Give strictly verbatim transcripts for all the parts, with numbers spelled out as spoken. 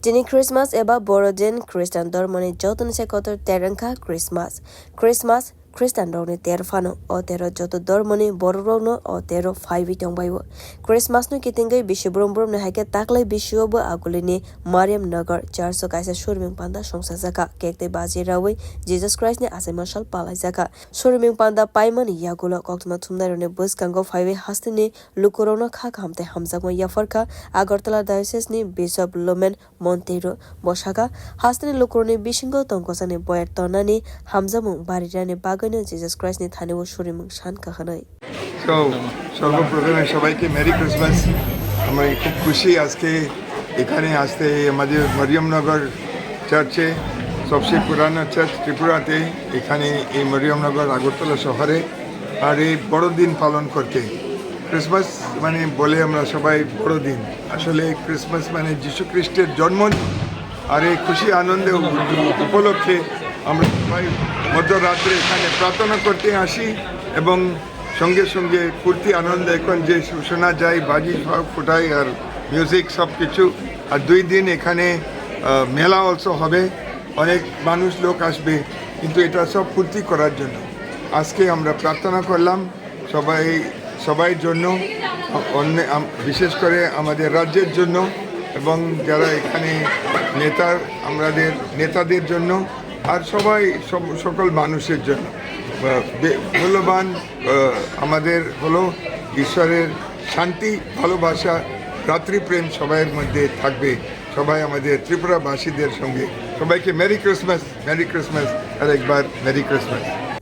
Chini Christmas eba Borodin Christian dormoni jotoni se kotor ter wngkha Christmas. Christmas Christian rokni ter phano o tero joto dormoni borok rokno o tero phaiwi tongbaio. Christmas no kitingwi bisi brum brumni haikhe taklai bisio bo agulini Mariam Nagar church o kaisa surming panda songsajakha, cake tei baji rawi Jesus Christ ni achaima sal palaijakha. Surming panda paimani yagulo koktwma thumnairokni bwskango phaiwi hasteni lukurokno kha kaham tei hamjakma yapharkha Agartala Diocese ni Bishop Lumen Monteiro. Bo sakha, hasteni lukurokni bisingo tongkosani boyar tonnani hamjakmung barirani bagwino Jesus Christ ni thani o surimung sankha hwnwi. So, সর্বপ্রথমে সবাইকে merry Christmas. আমরা খুব খুশি আজকে এখানে আসতে, আমাদের মরিয়মনগর চার্চে, সবচেয়ে পুরানো চার্চ ত্রিপুরাতে, এখানে এই মরিয়মনগর আগরতলা শহরে, আর এই বড়দিন পালন করতে। ক্রিসমাস মানে বলে আমরা সবাই বড়দিন, আসলে ক্রিসমাস মানে যীশু খ্রিস্টের জন্মদিন। আর এই খুশি আনন্দে উপ-, উপলক্ষে আমরা সবাই মধ্যরাত্রে এখানে প্রার্থনা করতে আসি এবং সঙ্গে সঙ্গে ফুর্তি আনন্দে এখন যে শু-, শোনা যায়, বাজি সব ফুটাই আর মিউজিক সব কিছু। আর দুই দিন এখানে, আহ, মেলা অলসো হবে, অনেক মানুষ লোক আসবে, কিন্তু এটা সব ফুর্তি করার জন্য। আজকে আমরা প্রার্থনা করলাম সবাই, সবাই জন্য, অন্য, আম-, বিশেষ করে আমাদের রাজ্যের জন্য এবং যারা এখানে নেতা, আমাদের নেতাদের জন্য, আর সবাই, সব, সকল মানুষের জন্য। আহ, বে-, মূল্যবান, আহ, আমাদের হলো ঈশ্বরের শান্তি, ভালোবাসা, ভ্রাতৃপ্রেম সবাইয়ের মধ্যে থাকবে। সবাই আমাদের ত্রিপুরাবাসীদের সঙ্গে সবাইকে মেরি ক্রিসমাস, মেরি ক্রিসমাস, আর একবার merry Christmas.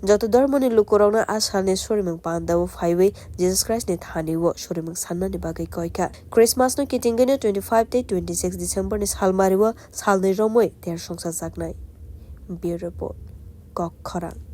Joto dormoni lukurokno a salni surimung pandao phaiwi Jesus Christ ni thani o surimung sannani bagwi koikha. Christmas no kitingwino twenty five tei twenty six December ni salmario salnwi romwi ter songsajaknai. Bureau Report, Kok Khorang.